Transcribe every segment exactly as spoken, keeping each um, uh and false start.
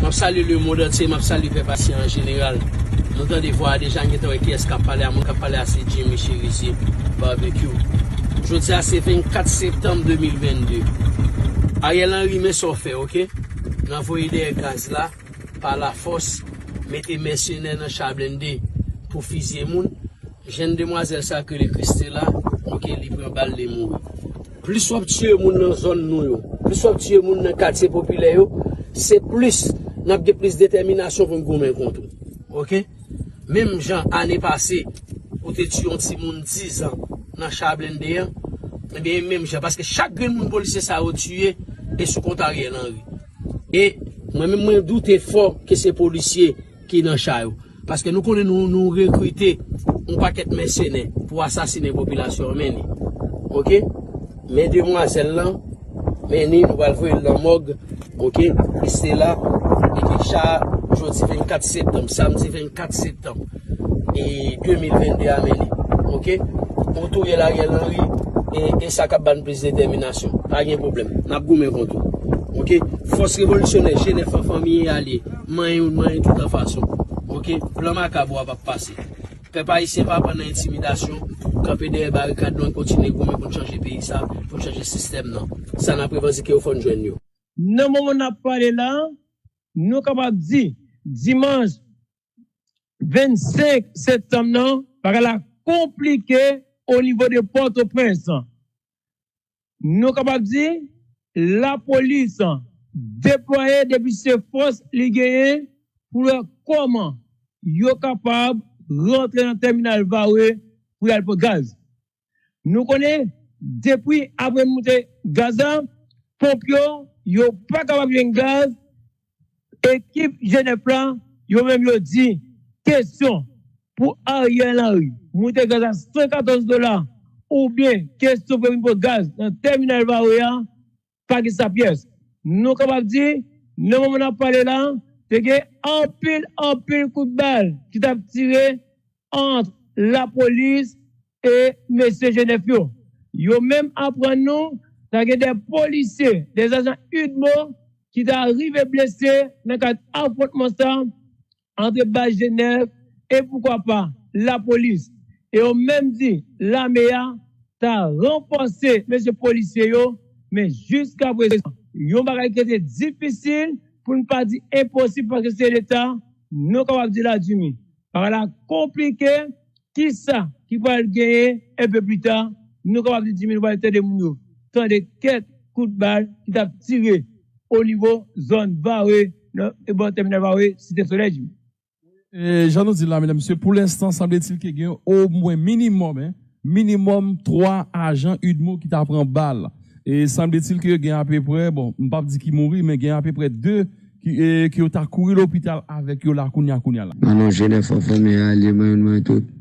M ap salye lemonn antye, m ap salye pèp ayisyen an jeneral. Nou tande vwa a deja, n gentan wè kiyès k ap pale a. Moun k ap pale a se Jimmy Cherizier Barbecue. Jodi a se vennkat septanm de mil vennde. Ariel Henry, men sa w fè, oke? Nan voye dèyè gaz la, pa lafòs, mete mèsenè nan cha blende pou fizye moun. Jèn demwazèl sa k rele Christela, oke, li pran bal, li mouri. Plis w ap tiye moun nan zòn nou yo, plis w ap tiye moun nan katye popilè yo, se plis n ap gen plis detèminasyon pou n goumen kont ou. Oke? Menm jan ane pase, ou te tiye yon timoun diz an nan cha blende an, ebyen, e menm jan, paske chak grenn moun polisye sa yo tiye, e sou kont Ariel Henry. E mwen menm, mwen doute fò ke se polisye ki nan cha yo. Paske nou konnen nou, nou rekrite yon pakèt mèsenè pou asasinen popilasyon an, men li. Oke? Men demwazèl lan, men li, nou pral voye l nan mòg. Oke? Christela, epi cha a, jodi vennkat septanm, samdi vennkat septanm, e de mil vennde a, men li. Oke? Ou touye l, Ariel Henry, e, e sa k ap ban plis detèminasyon. Pa gen pwoblèm. N ap goumen kont ou. Oke? Fòs revolisyonè, G nèf an, fanmi e alye, manyen youn, manyen tout an fason. Oke? Plan makab ou a p ap pase. Pèp ayisyen pa pran nan entimidasyon, kanpe dèyè barikad nou an, kontinye goumen pou n chanje peyi sa, pou n chanje sistèm nan. Sa n ap revandike yo, fò n jwenn yo. Nan moman n ap pale la, nou kapab di, dimanch vennsenk septanm nan, bagay la konplike o nivo de Pòtoprens. Nou kapab di, lapolis deplwaye depi se fòs li genyen pou l wè kòman yo kapab rantre nan tèminal Vare pou y al pran gaz. Nou konnen, depi apre moute gaz la, ponp yo, yo pa kapab jwenn gaz, ekip G nèf la, yo menm yo di, kesyon pou Ariel Henry, moute gaz a san katòz dola, oubyen kesyon pou vin pran gaz nan tèminal Vare a, pa gen sa pyès. Nou kapab di, nan moman n ap pale la, te gen anpil, anpil kout bal ki t ap tire ant lapolis e mesye G nèf yo. Yo menm aprann nou, ta gen de polisye, de ajan UDMO, ki ta rive blese nan kad afwontman sa ant baz G nèf e poukwa pa lapolis. E yo menm di lame a ta ranfòse mesye polisye yo, men jiska prezan, yon bagay ki rete difisil, pou n pa di enposib, paske se Leta, nou kapab di la, Jimmy. Bagay la konplike, kisa ki pral genyen enpe pita, nou kapab di, Jimmy, nou pral tande moun yo tande kèk kout bal ki t ap tire o nivo zòn Vare, nan, e bò tèminal Vare, Site Solèy, Jimmy. E, jan nou di la, medam, mesye, pou lenstan, sanbletil ke gen omwen minimòm, en, minimòm twa ajan UDMO ki ta pran bal. E sanbletil ke gen apeprè, bon, m p ap di ki mouri, men gen apeprè de ki, e, ke yo ta kouri lopital avèk yo la kounya, kounya la. Nan non G nèf an, fanmi e alye, mwen youn, mwen tout,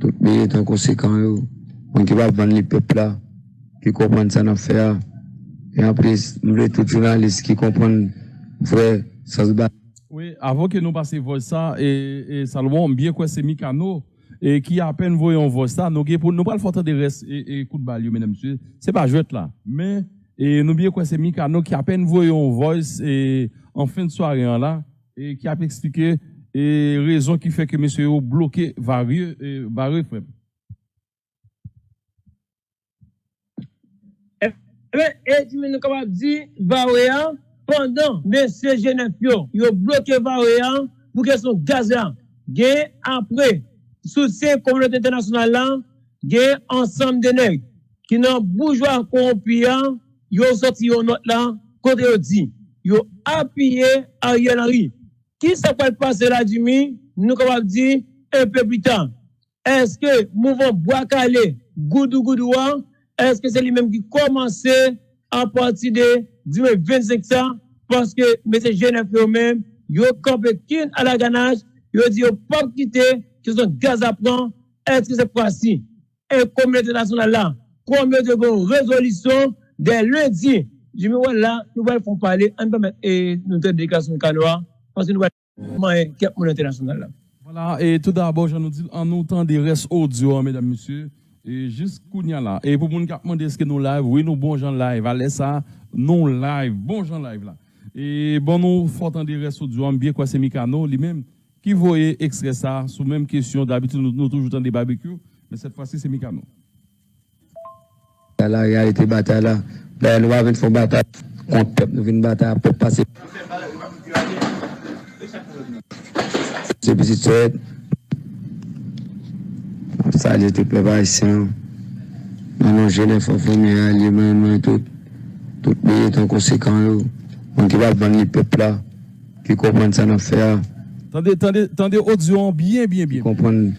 tout militan konsekan yo, moun ki p ap vann li pèp la, ki konprann sa n ap fè a. E anplis, m vle tout jounalis ki konprann vrè sans bagay. Wi, avan ke nou pase vòs sa, e, e Salomon, m byen kwè se Mikano, e, ki apèn voye yon vòs sa. Nou gen pou, nou pral fè w tande rès, e, e, kout bal yo, medam, mesye. Se pa jwèt la. Men, e, nou byen kwè se Mikano ki apèn voye yon vòs, e, an fen de sware an la, e, ki ap eksplike, e, rezon ki fè ke mesye yo bloke Vare, e, Vare, frè m. Ebyen, e Jimmy, nou kapab di, Vare a, pandan mesye G nèf yo, yo bloke Vare a pou kesyon gaz la, gen apre soutyen kominote entènasyonal la, gen ansanm de nèg ki nan boujwa kowonpi a, yo sòti yon nòt la, kote yo di, yo apiye Ariel Henry. Kisa k pral pase la, Jimmy? Nou kapab di, enpe pita. Èske mouvman bwa kale, goudougoudou a, èske se li menm ki kòmanse apati de dimanch vennsenk sa? Paske mesye G nèf yo menm, yo kanpe kin alaganach, yo di yo p ap kite kesyon gaz la pran. Èske se fwa si, e, kominote entènasyonal la, kòm yo te gen yon rezolisyon dè lendi, Jimmy, wè la, nou pral fè w pale, ann pèmèt, e, nou tande deklarasyon Mikano a, paske nou pral manyen kèk moun entènasyonal la. Vwala, e tou dabò, jan nou di l, an nou tande rès odyo a, medam, mesye. E jis kounya la. E pou moun k ap mande èske nou live, wi, nou bon jan live. A lè sa, nou live, bon jan live la. E bon, nou fò tande rès odyo a, m byen kwè se Mikano li menm ki voye ekstrè sa a sou menm kesyon. Dabitid, nou, nou toujou tande Babekyou, men sèt fwa si, se Mikano. Sa la reyalite batay la. Dayè, nou pa vin fè yon batay kont pèp, nou vin batay ak pèp pase. Se pitit sòyèt. M ap salye tout pèp ayisyen an. Nan non Jenèf an fanmi a, li mwen, mwen tout. Tout militan konsekan yo. Moun ki p ap vann li pèp la. Ki konprann sa n ap fè a. Tande, tande, tande odyo an byen, byen, byen. Ki konprann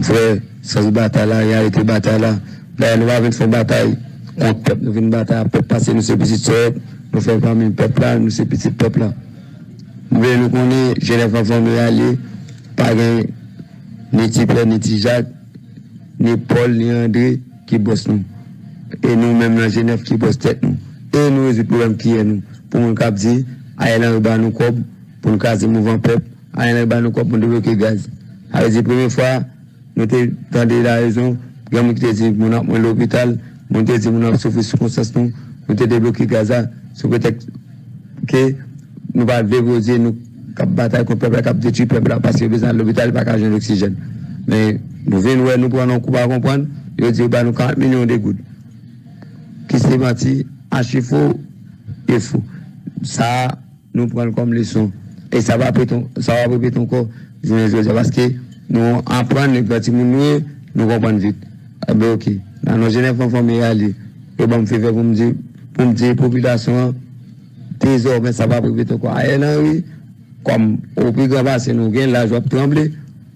vrè sans batay la, reyalite batay la. Dayè, nou pa vin fè batay kont pèp, nou vin batay ak pèp, paske nou se pitit sòyèt, nou fè pami pèp la, nou se pitit pèp la. M vle nou konnen, Jenèf an fanmi a li, pa gen ni Ti Pyè, ni Ti Jak, ni Pòl, ni Andre ki bòs nou. E nou menm nan Jenèf ki bòs tèt nou. E nou rezoud pwoblèm kiyè nou. Pou moun k ap di, Ariel Henry ba nou kòb pou nou kraze mouvman pèp, Ariel Henry ba nou kòb pou nou debloke gaz. Sa vle di, premye fwa, nou te tande larezon, gen moun ki te di, moun ap mouri lopital, moun te di, moun ap soufri sou konsyans nou, nou te debloke gaz la, sou pretèks ke nou pa vle voye nou k ap batay kont pèp la, k ap detwi pèp la, paske yo bezwen al lopital, yo pa ka jwenn oksijèn. Men, nou vin wè, nou pran nan kou pa konprann, yo di yo ba nou karant milyon de goud. Ki se manti, achi fo, e fo. Sa a, nou pran l kòm leson. E sa va repete, sa va repete ankò, jounen jodi a, paske nou aprann, e granmoun nou ye, nou konprann vit. Enben, oke. Nan non Jenèf an fanmi a li, yo ban m favè pou m di, pou m di popilasyon an, dezòmè, sa va repete ankò. Ariel Henry, kòm ou pi gran pase nou, gen laj w ap tranble,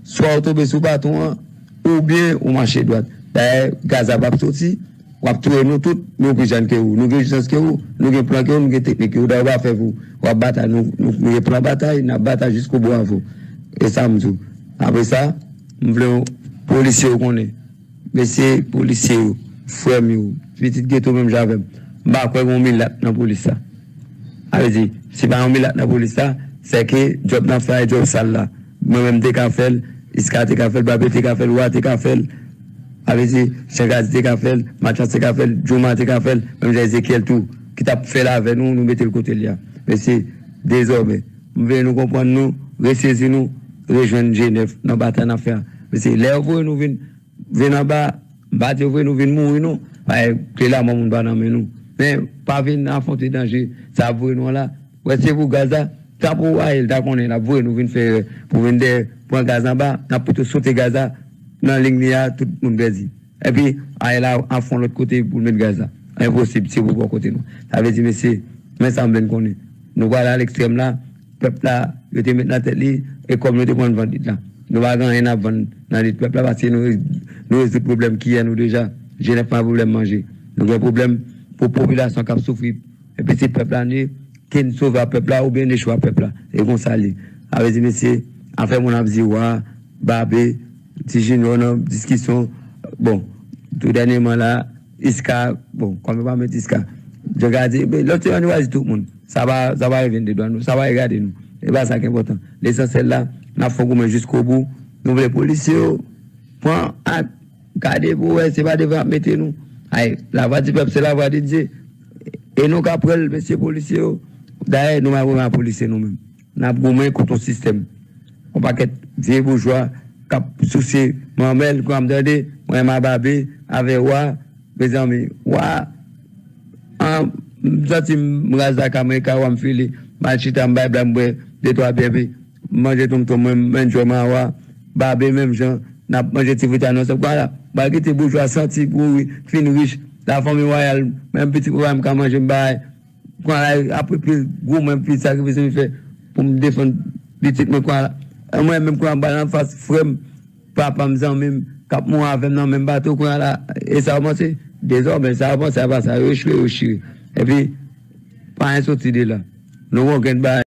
swa ou tonbe sou patwon an, oubyen ou mache dwat. Dayè, gaz la p ap soti, w ap touye nou tout, nou pi jèn ke ou, nou gen jisans ke ou, nou gen plan ke ou, nou gen teknik ke ou, dayè w pa fè pou ou, w ap batay, nou, nou, nou gen plan batay, n ap batay jiskobou avè w. E sa m di w. Apre sa, m vle polisye yo konnen. Mesye polisye yo, frè m yo, pitit geto menm jan avè m, m pa kwè gen yon milat nan polis la. Sa vle di, si pa yon milat nan polis la, sèke djòb n ap fè a, djòb sal la. Mwen menm m te ka fè l, Iska te ka fè l, Babe te ka fè l, Wa te ka fè l. Sa vle di, Changadi te ka fè l, Matchas te ka fè l, Jouma te ka fè l, menm jan Ezekyèl tou, ki t ap fè l avè nou, nou mete l kote l ye a. Mesye, dezòmè, m vle nou konprann nou, resezi nou, rejwenn Jenèf nan batay n ap fè a. Mesye, lè yo voye nou vin vin anba, m pa di yo voye nou vin mouri non. Paske kle lanmò moun pa nan men nou. Men, pa vin afwonte danje sa ap voye nou an la. Wè, se pou gaz la, sa pou Ariel ta konnen l ap voye nou vin fè, pou vin dèyè, pran gaz anba, n ap pito sote gaz la nan liy li a, tout moun pèdi. Epi, Ariel a, a fè yon lòt kote pou l met gaz la. Enposib, se pou bò kote nou. Sa vle di, mesye, men sa m vle n konnen. Nou pral al ekstrèm la, pèp la, yo te met nan tèt li, e kòb nou te pran vann lit la. Nou pa gen anyen n ap vann nan lit pèp la, paske nou, nou rezoud pwoblèm kiyè nou deja. Jenèf pa pwoblèm manje. Nou gen pwoblèm pou popilasyon k ap soufri. Epi se pèp la nou ye, ke n sove a pèp la oubyen n echwe a pèp la. E konsa l ye. Sa vle di, mesye, afè moun ap di Wa, Babe, Ti Junior nan diskisyon, bon, tou dènyèman la, Iska, bon, kòm yo pa met Iska. Jan ka di, men lòt yo ann chwazi tout moun. Sa pa, sa pa revin de dwa nou, sa pa regade nou. E pa sa ki enpòtan. Lesansyèl la, n ap fè goumen jiskobou. Nou vle polisye yo pran ak gade pou wè se pa devan y ap mete nou. Ay, lavwa di pèp, se lavwa de Dye. E nou ka pran l, mesye polisye yo. Dayè, nou pa goumen ak polisye nou menm. N ap goumen kont yon sistèm. Yon pakèt vye boujwa k ap souse manmèl, kwa m tande, mwen m a Babe avè Wa, mezanmi, Wa, an, m santi m raz ak Amerika, Wa m file, m al chita, m bay blag, m bwè de twa byè, epi m manje tonmtonm mwen, m enjoy mwen a Wa, Babe menm jan, n ap manje ti fritas nou ansanm, kwa la, m al kite boujwa santi pouri, fin rich, lafanmi wayal, menm pitit wayal m ka manje, m bay, Kounye a la, apre pil goumen, pil sakrifis m fè pou m defann pitit mwen, kounye a la, mwen menm kounye a m pral anfas frè m, papa m, zanmi m, k ap mouri avè m nan menm bato, kounye a la, e sa yo panse? Dezòmè, sa yo panse a pa sa, yo echwe, yo chire. Epi, pa anyen soti de la. Nou gon grenn bagay.